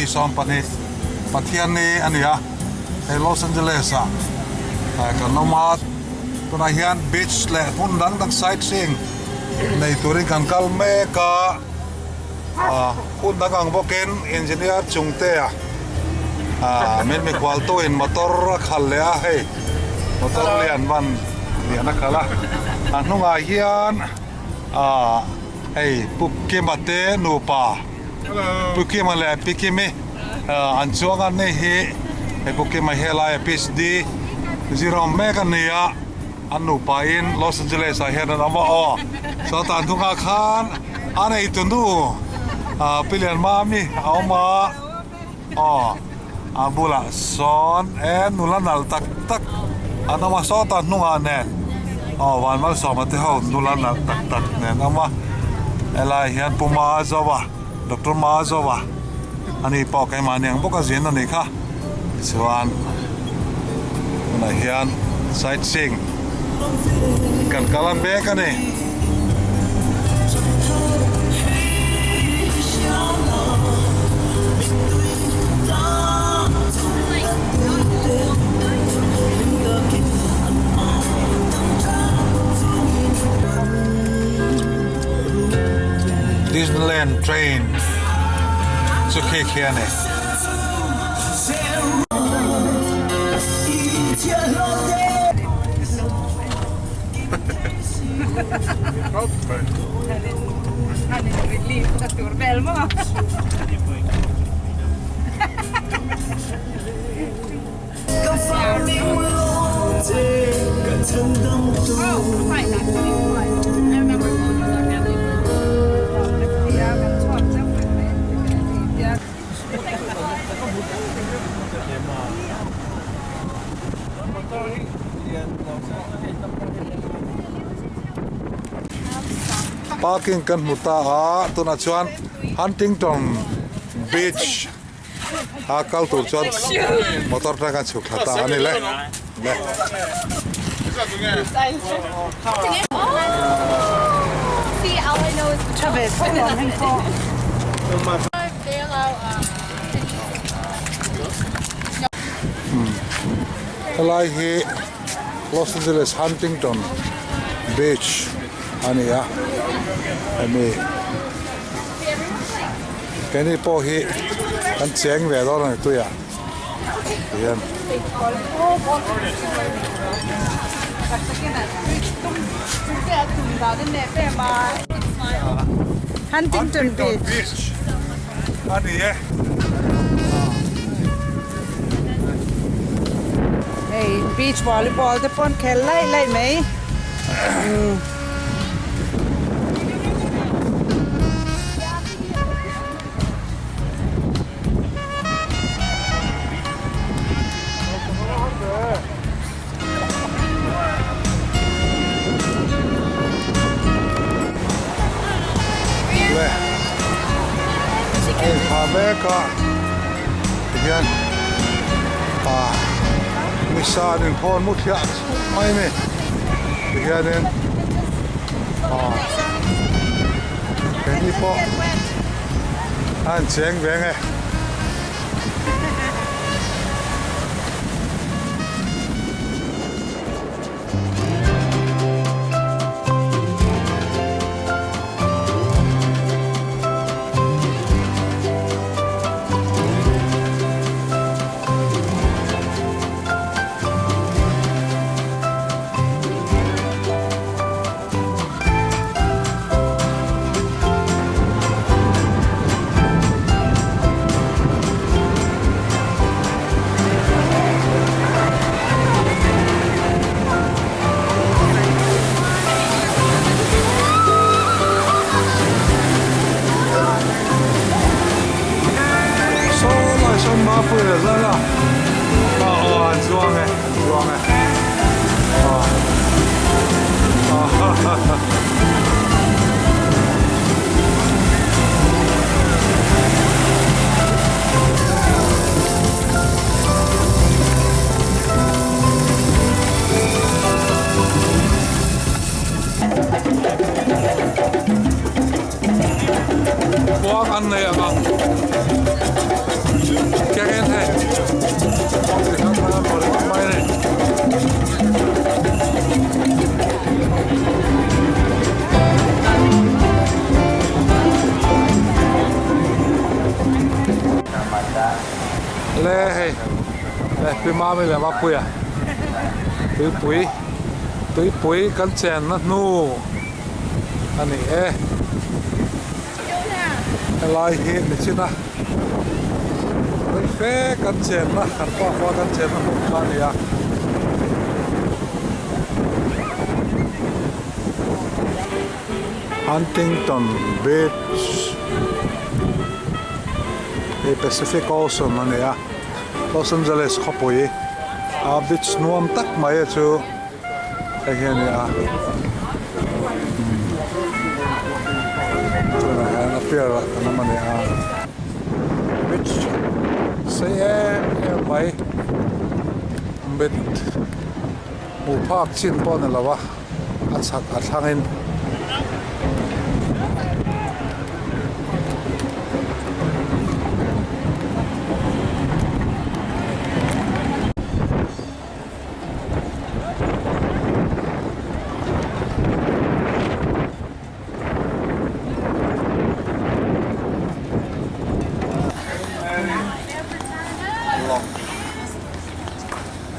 ni 12 Pathianni a ni a, hei Los Angeles ah kan awm a, tunah hian beach leh hmun dang dang sightseeing nei turin kan kal mek a, hun dang ang bawkin engineer Chungtea min mikhualtuin motor a khalh leh a, hei motor lian van lian a khalh a, a hnungah hian ah hei Pu Kima te nupa Pu Kima leh Pi Kimi an chuang a ni hi hei Pu Kima hi helai a PhD zir awm mek a ni a an nupa in Los Angeles ah hian an awm a aw sawtah an hnungah khan a neitu nu Pi Lianmami a awm a aw a bulah sawn e nula nalh tak tak an awm a sawtah hnungah nen aw Vanmalsawma te ho nula nalh tak tak nen a awm a helai hian Pu Mazoa Doctor Mazoa ani pawh keimahni ang bawk a zin a nih kha tichuan tunah hian sightseeing kan kal a mek a ni. Disneyland train chu khi khi a ni. Parking kan hmu ta a tunah chuan Huntington Beach a kal tur chuan motor tang kan chhuk thla ta a ni le le. Helai hi Los Angeles Huntington Beach a ni a hemi keini pawh hi kan cheng ve dawn a ni tuiah tihian. Huntington Beach a ni e. Hei beach volleyball te pawh an khel laih laih mai. Le hei thla mek a tihian ah nisa an inkhawn mu thliah chhup mai a ni tihianin ah keini pawh a han cheng ve ang e. Saw lai sawn Mapui leh Zala aw aw an chuang e an chuang e aw aw ha ha ha. Khuang an nei ang ang. Le hei le Pi Mami leh Mapuia tuipui tuipui kan chenna hnu a ni e helai hi nichin a rei fe kan chenna kan pa khua kan chenna hmun kha a ni a. Huntington Beach hi Pacific Ocean a ni a, Los Angeles khawpui a beach nuam tak mai a chu hei hi a ni a tunah hian a pier ah kan awm a ni a beach sei em em mai mit hmuh phak chin pawh a ni lo a. a chhak a thlangin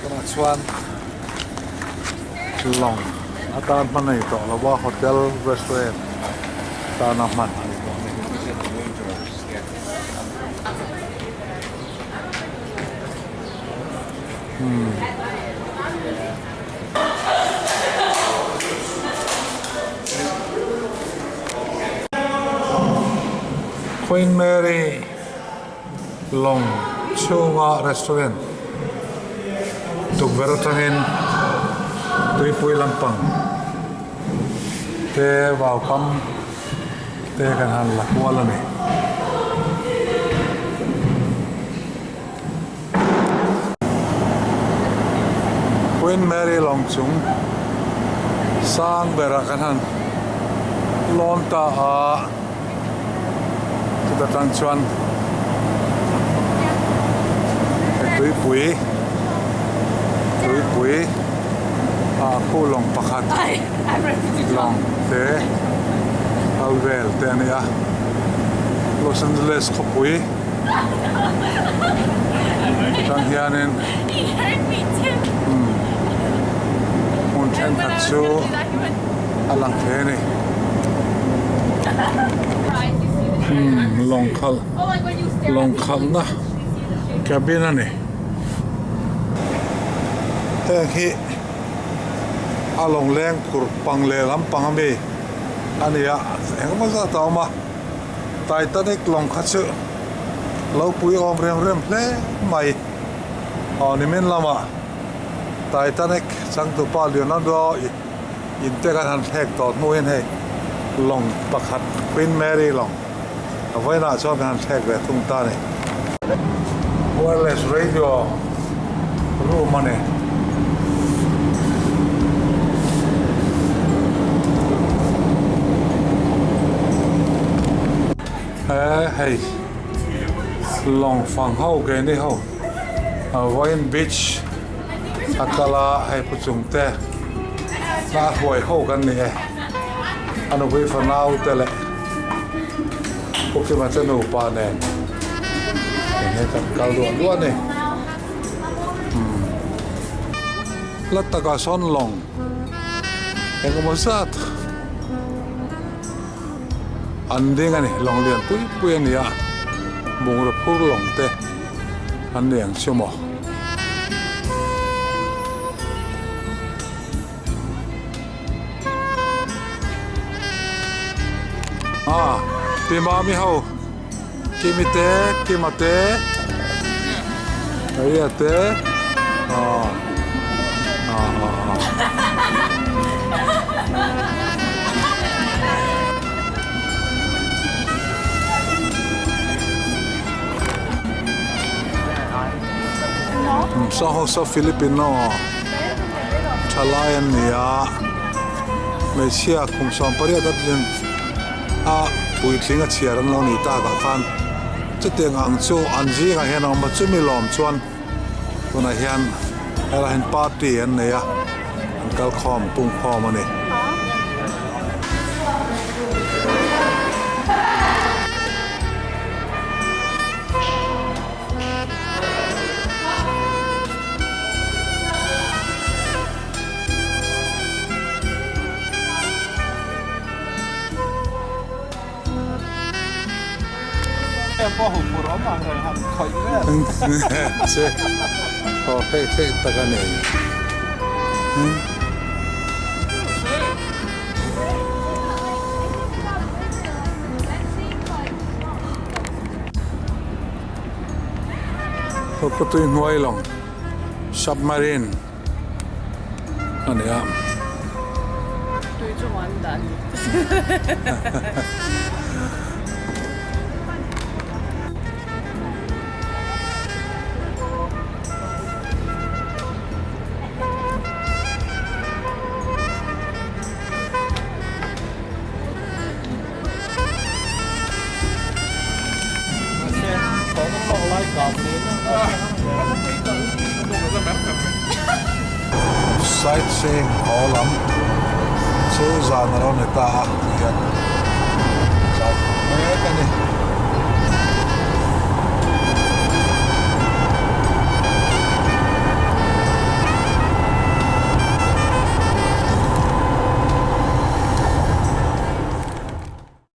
tunah chuan Lawng atan hman a ni tawh lo a, hotel restaurant tana hman a ni tawh a ni. Umm. Queen Mary Lawng chhunga restaurant tukverh atangin tuipui lampang te vaukam te kan han la kual a ni. Queen Mary lawng chung sang berah kan han lawn ta a. Chuta tang chuan tuipui tuipui ah khu lawng pakhat lawng te kal vel te a ni a Los Angeles khawpui atang hianin hmun thenkhat chu. a lang thei a ni umm lawng khalh lawng khalhna cabin a ni heng hi a lawng leng phur pang leh lampang ami a ni a engemaw zat a awm a titanic lawng kha chu lo pui awm rem rem hle mai aw nimin lamah titanic changtupa Leonardo In te kan han thlek tawh hnuin hei lawng pakhat Queen Mary lawng a vawiinah chuan kan han thlek ve thung ta a ni. Wireless radio room a ni. He hei lawng fang ho keini ho vawiin beach a kal a hei pu chung te hna a hruai ho kan ni e a nupui fanau te leh pu kima te nupa nen enge kan kal duah duah a ni umm la takah sawn lawng engemaw zat an ding a ni lawng lian pui pui a ni a bungraw phur lawng te. An ni ang chu maw? Ah, pi mami ho, Kimi te, Kima te, Maria te, ah, ah, ah, ah. Saw ho saw Filipino thalai an ni a hmeichhia kum 18 a tlin a puitling a chhiar an lo nih takah khan chutiang ang chu an zingah hian a awm a chumi lawm chuan tunah hian helaiah hian party an nei a an kalkhawm pungkhawm a ni. Che haw theih theih tak a ni. Khawpui hnuai lawng submarine a ni a. Tui chu an dah ni. Sightseeing haw lam chu zan a lo ni ta a tihian tlai mek a ni.